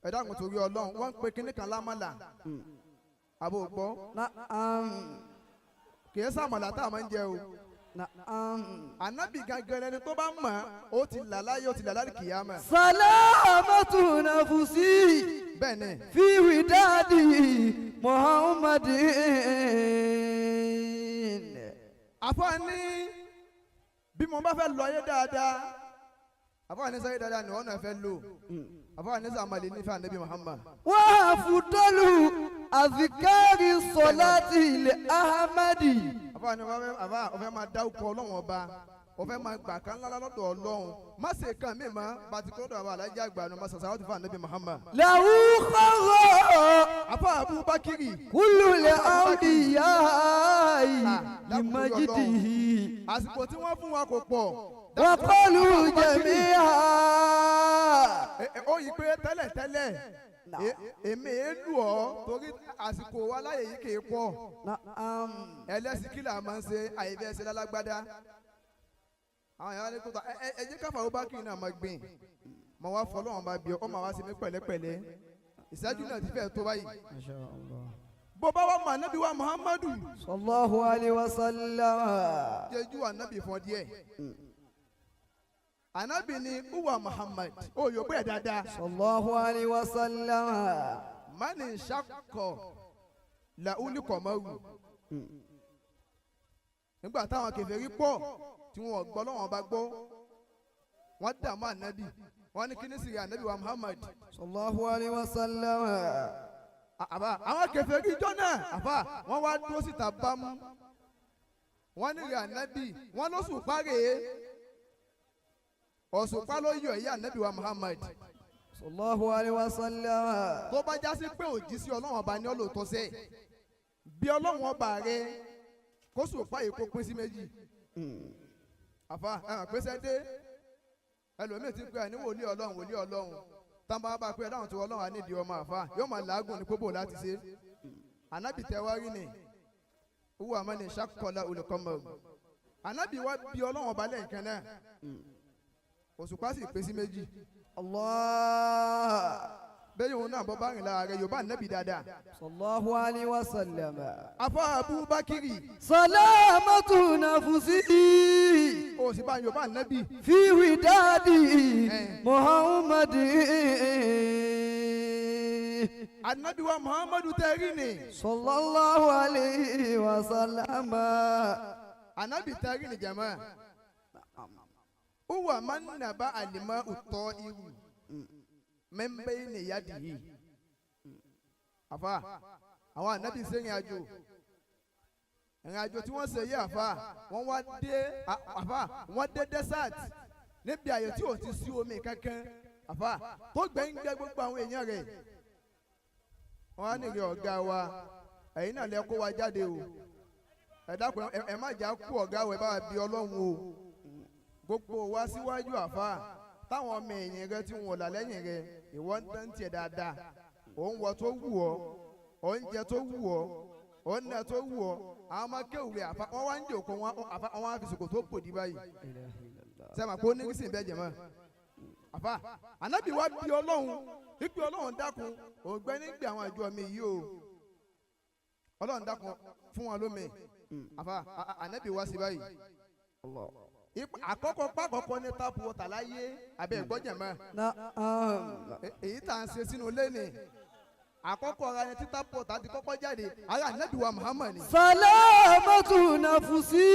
Ẹ dákun torí Ọlọ́run, wọ́n ń pe kinní kan lámàlà. Àbò gbọ́. Na'am. Kì í sàmàlà tá a máa ń jẹ o. Na'am. Ànábì gangan ẹni tó bá mọ̀ ó ti là láyé, ó ti là láyé kìyàmà. Salamatu nafsi. Bẹ́ẹ̀ ni. Fi widadi Muhammadin. Àfọ̀ní bí mo bá fẹ́ lọ ayé dáadáa, àfọ̀ní sáyé dáadáa ni wọ́n náà fẹ́ lò. Àfọ̀ní sàmàlì nífẹ̀ẹ́ ànábì Muhammad. Wa afdalu azikari salati li Ahmadi. Àfọ̀ní àfọ̀ ọ̀fẹ́ máa dárúkọ Ọlọ́run ọba, ọ̀fẹ́ máa gbà kan ńlá lọ́dọ̀ Ọlọ́run, má ṣe kàn mí mọ́ bàtí kọ́dọ̀ àwọn alájà àgbà ni wọ́n sàṣàwọ́ ti fún ànábì Muhammad. Lahu kharra Àfọ̀ Abubakiri. kullu li awliyai limajdihi. Àsìkò tí wọ́n fún wa kò pọ̀. Wa qalu jami'a. Ó yí pé tẹ́lẹ̀tẹ́lẹ̀ èmi è lù ọ́ torí àsìkò wa láyè yìí kì í pọ̀. Na'am. Ẹlẹ́sìn kí là máa ń ṣe àìfẹ́ ẹsẹ̀ lálágbádá. Àwọn èèyàn ní kótó ẹ jẹ́ káfà Abubakar náà máa gbìn. Mo wá fọlọ́wọ́n bá bí ọ, ó máa wá sí mi pẹ̀lẹ́pẹ̀lẹ́. Ìṣẹ́jú náà ti fẹ́ tó báyìí. Masha Allah. Bó bá wà mọ̀ ànábì wa Muhammadu. Sallallahu alayhi wa sallam. Jẹ́jú ànábì fún ọ díẹ̀. Ànábì ni uwa Muhammad. Ó yóò bẹ́ẹ̀ dáadáa. Sallallahu alayhi wa sallam. Mani sakọ làwùlì kọmọrù. Nígbà táwọn kèfèrí pọ̀ tí wọn gbọ́ lọ́wọ́n bá gbọ́, wọ́n dààmú ànábì, wọ́n ní kíní sìrì ànábì wa Muhammad. Sallallahu alayhi wa sallam. Àbá àwọn kèfèrí ìjọ náà, àbá wọ́n wá dúró síta bámú, wọ́n ní rẹ̀ ànábì, wọ́n ló sùn párè òṣùpá ló yọ ìyá ànábì wa Muhammad. Sallallahu alayhi wa sallam. Tó bá jásí pé òjíṣẹ́ Ọlọ́run ọba ní ọlọ́tọ́ sẹ́ bí Ọlọ́run ọba rẹ kó sùpá yìí kó pín sí méjì. Àfa ẹ̀hàn pèsè dé ẹlòmíì ti pé ẹ ní wòlíì Ọlọ́run, wòlíì Ọlọ́run táwọn bá pé ẹ̀dáhùn tí Ọlọ́run á nídìí ọmọ àfa yóò máa làágùn ní pópó láti ṣe. Ànábì tẹ wá rí ni owó àmọ́ ní sàkọlá olùkọ́mọ. Ànábì wá bí Ọlọ́run ọba lẹ́ẹ̀kan náà, òṣùpá sì pín sí méjì. Allah. Bẹ́ẹ̀ yóò náà bọ́ bá rìn lára rẹ yóò bá ànábì dáadáa. Sallallahu alayhi wa sallam. Afọ Abubakiri. Salamatu nafsi. O sì bá yóò bá ànábì. Fi widadi Muhammadin. Ànábì wa Muhammadu tẹ́rì ni. Sallallahu alayhi wa sallam. Ànábì tẹ́rì ni jama. Uwa man naba alima utọ iru mẹ́mbẹ́ ni yadihi. Àfa àwọn ànábì ṣe ìrìn àjò, ìrìn àjò tí wọ́n ṣe yí, àfa wọ́n wá dé, àfa wọ́n dé desert níbi àyè tí ò ti sí omi kankan, àfa tó gbẹ̀ngbẹ́ gbogbo àwọn èèyàn rẹ̀. Wọ́n á nìyẹn ọ̀gá wa, ẹ̀yin náà lẹ kó wa jáde o, ẹ dákun ẹ má jà kú ọ̀gá wa, ẹ bá wa bí Ọlọ́run o. Gbogbo wa síwájú àfa táwọn ọmọ ẹ̀yìn rẹ tí wọn là lẹ́yìn rẹ, ìwọ ń dán tiẹ̀ dáadáa, òun wọ tó wù ọ́, oúnjẹ tó wù ọ́, òun nà tó wù ọ́. Àwọn ọmọ kéwìrì àfa wọn wá ń jòkó wọn, àfa wọn wá fi sòkò tó pòdì báyìí sẹ́wọ̀n kó ní kí bẹ́ẹ̀ jẹ̀ mọ́. Àfa ànábì wa bí Ọlọ́run ìpè Ọlọ́run dákun ògbẹ́ nígbà àwọn àjọ mi yìí o, Ọlọ́run dákun fún wọn lómi. Àfa ànábì wa sí báyìí àkọ́kọ́ pàkọ́kọ́ ní tápù wọ́tà láyé abẹ́ ìgbọ́jẹ̀ mọ́. Èyí tá à ń ṣe sínú ilé ni àkọ́kọ́ ara ẹni tí tápù wọ́tà ti kọ́kọ́ jáde ara ànábì wa Muhammad ni. Salamatu nafsi.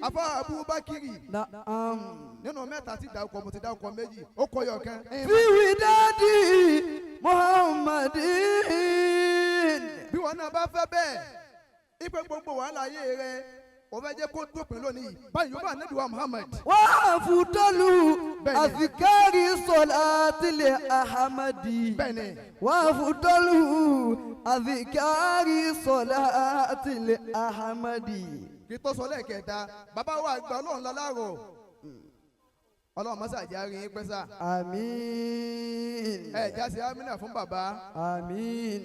Afa Abubakiri. Na'am. Nínú mẹ́ta tí dárúkọ mo ti dárúkọ méjì, ó kọ yọ kan. Fi widadi Muhammadin. Bí wọn náà bá fẹ́ bẹ́ẹ̀ ipe gbogbo wàhálà ayé rẹ o fẹ́ jẹ́ kó dópin lónìí báyìí yóò bá ànábì wa Muhammad. Wa afdalu azikari salatili Ahmadi. Bẹ́ẹ̀ni. Wa afdalu azikari salatili Ahmadi. Kí tó sọ lẹ́ẹ̀kẹta, bàbá wa àgbà Ọlọ́run lálárò, Ọlọ́run mọ́sá jẹ́ àárín yín pẹ́sà. Àmín. Ẹ jásí amínà fún bàbá. Àmín.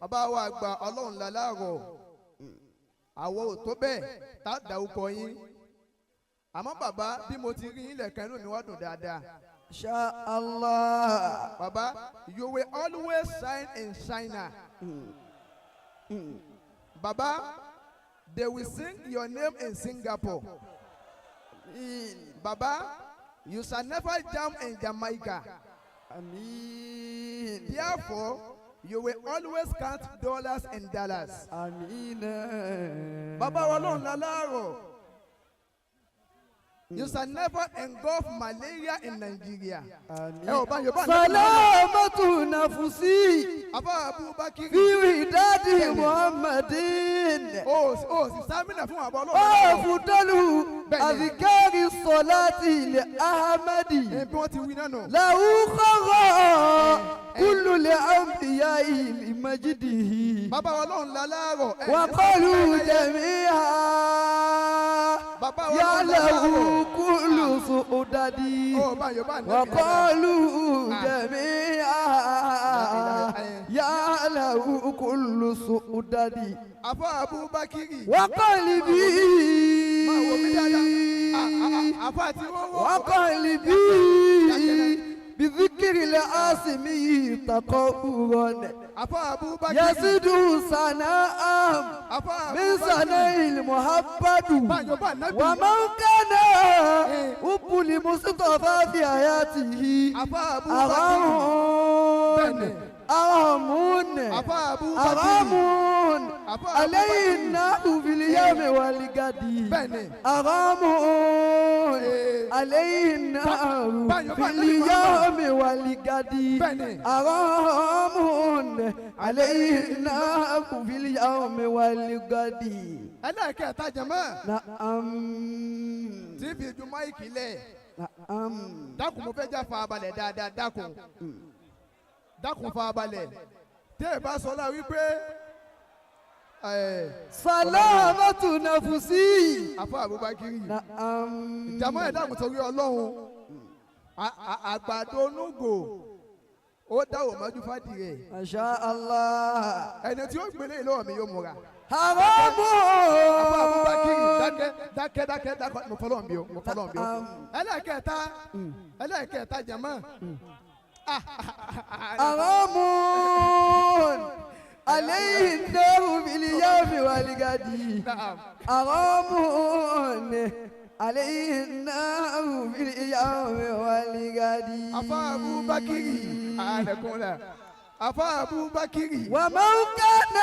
Bàbá wa àgbà Ọlọ́run lálárò, àwọ̀ ò tó bẹ́ẹ̀ tá a dàrúkọ yín, àmọ́ bàbá bí mo ti rí yín lẹ̀kan inú mi wá dùn dáadáa. Sha Allah. Baba, you will always shine in China. Baba, they will sing your name in Singapore. Àmín. Baba, you shall never jam in Jamaica. Àmín. Therefore, you will always count dollars and dollars. Àmín. Bàbá wa lóun láláàrọ̀. You shall never engulf malaria in Nigeria. Àmín. Ẹ ò bá Yorùbá. سلامة نفسي Àbá Abubakar. في وداد محمد. O ò sì sámínà fún àbọ̀ ọlọ́run. أفضل أذكار الصلاة لأحمد. Ẹ bí wọ́n ti wí náà nù. له خضع كل الأنبياء لمجده. Bàbá wa lóun láláàrọ̀. Ẹ ní وقالوا جميعا Bàbá wa يا lóun له láláàrọ̀. كل سؤدد. Ó bá Yorùbá nẹ́bí dáadáa. وقالوا جميعا يا له كل سؤدد. Àfọ Abubakar. وقلبي Máa wo mí dáadáa. Àfọ àti wọ́n wọ́n. وقلبي بذكر العاصمي تقورا Àfọ Abubakar. يزيد ثناء Àfọ من Abubakar. ثناء المحبد. Bá Yorùbá nẹ́bí. ومن كان حب لمصطفى في حياته Àfọ Abubakar. حرام حرام Àfọ Abubakar. حرام Àfọ عليه Abubakar. النار في اليوم والغد. Bẹ́ẹ̀ni. حرام عليه النار Báyọ̀ في bá Nábì اليوم والغد. Bẹ́ẹ̀ni. حرام عليه النار في اليوم والغد. Ẹlẹ́ẹ̀kẹta jẹ̀mọ́. نعم. Tí fi ju máìkì lẹ̀. نعم. Dákun, mo fẹ́ já farabalẹ̀ dáadáa. Dákun, dákun, farabalẹ̀. Tẹ́ ẹ bá sọ láà wípé ẹ̀ سلامة نفسي. Àfọ Abubakar. نعم. Jàmọ́, ẹ̀ dákun torí Ọlọ́run. Àgbàdo onúgò ó dáwò mọ́jú fàdìrẹ̀. ما شاء الله. Ẹni tí ó gbélé ìlọ́wọ́ mi yóò múra. حرام. Àfọ Abubakar, dákẹ́, dákẹ́, dákẹ́, dákẹ́. Mo fọlọ́ bí o, mo fọlọ́ bí o. Ẹlẹ́ẹ̀kẹta, ẹlẹ́ẹ̀kẹta jàmọ́. حرام عليه النار في اليوم والغد. Naam. حرام عليه النار في اليوم والغد. Afa Abubakiri àlẹkùnlẹ. Afa Abubakiri. ومن كان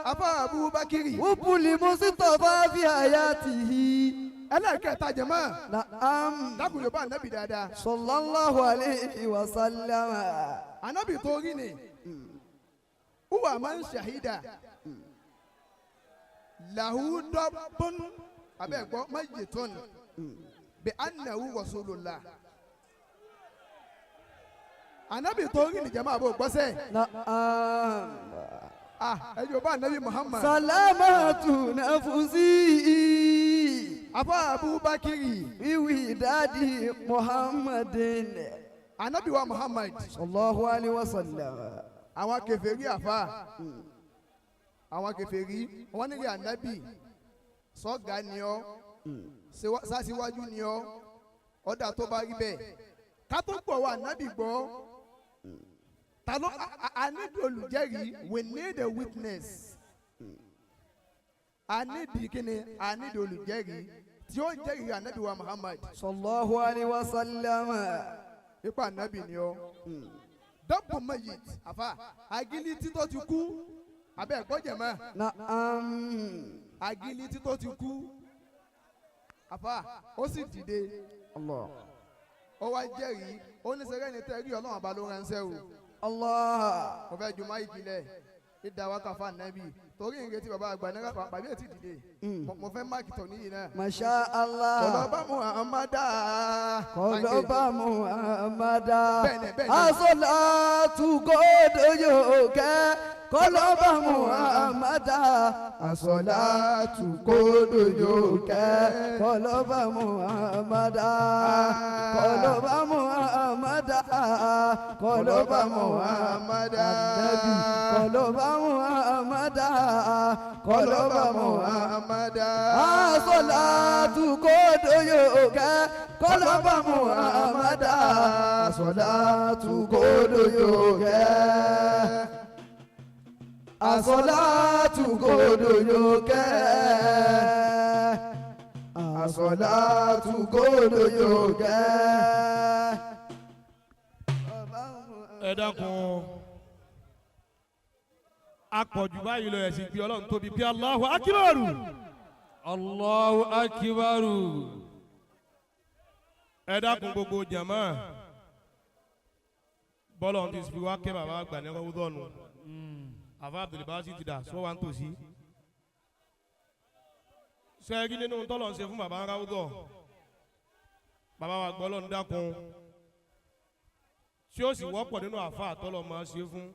Afa Abubakiri. حب لمصطفى في حياته. Ẹlẹ́ẹ̀kẹta jẹ̀mọ́. نعم. Dákun, Yorùbá ànábì dáadáa. صلى الله عليه وسلم. Ànábì tó rí ni. هو من شهد. له ضب abẹ́ẹ̀gbọ́ ميت بأنه رسول الله. Ànábì tó rí ni jẹ̀mọ́ àbò gbọ́sẹ̀. نعم. Ah, ẹ Yorùbá ànábì Muhammad. سلامة نفسي Afa Abubakiri. بوداد محمد. Ànábì wa Muhammad. صلى الله عليه وسلم. Àwọn kèfèrí, àfa, àwọn kèfèrí wọn nílé ànábì sọ́gà ni ọ́, sásíwájú ni ọ́. Ọ̀dà tó bá rí bẹ́ẹ̀, ká tó gbọ́ wa ànábì gbọ́ ta ló a need olùjẹ́rìí. We need a witness. A need kíni? A need olùjẹ́rìí tí ó jẹ́rìí ànábì wa Muhammad. صلى الله عليه وسلم. Ipa ànábì ni ọ́. ضب ميت, àfa, agilítí tó ti kú, abẹ́ ẹ̀gbọ́n jẹ̀mọ́. نعم. Agilítí tó ti kú, àfa, ó sì dìde. الله. Ó wá jẹ́rìí, ó ní sẹ́rẹ́ ní tẹ́rí Ọlọ́run ọba ló ránṣẹ́ o. الله. Mo fẹ́ ju máìkì lẹ̀ ìdá wákàfà nẹ́bì torí ìrètí bàbá àgbà náírà bàbá ẹ̀ ti dìde. Mo fẹ́ máìkì tọ̀ níyì náà. ما شاء الله. Kọlọ́bà Muhammadu. Kọlọ́bà Muhammada. Bẹ́ẹ̀ni, bẹ́ẹ̀ni. Asọ́lá tukọ̀ dojo kẹ́. Kọlọ́ba Muhammada àsọ̀látù kódò yóò kẹ́. Kọlọ́ba Muhammada kọlọ́ba Muhammada kọlọ́ba Muhammada Ànábì kọlọ́ba Muhammada kọlọ́ba Muhammada àsọ̀látù kódò yóò kẹ́. Kọlọ́ba Muhammada àsọ̀látù kódò yóò kẹ́. Àsọ̀látù kódò yóò kẹ́. Àsọ̀látù kódò yóò kẹ́. Ẹ dákun, apọ̀jù báyìí lọ, ẹ̀sìn pé Ọlọ́run tóbi pé Allahu akíbọ̀rù. Allahu akibaru. Ẹ dákun, gbogbo jàmá, bọ́lọ̀ ti fi wá kẹ́ bàbá àgbà ní ọwọ́dọ́nu àfa Abdulbasi ti dà sọ wa ń tòsí. Sẹ́ẹ̀rí nínú tọ́lọ̀ ń ṣe fún bàbá ráwùdọ̀, bàbá wa gbọ́ Ọlọ́run dákun, tí ó sì wọ́pọ̀ nínú àfa àtọ́lọ́ máa ṣe fún.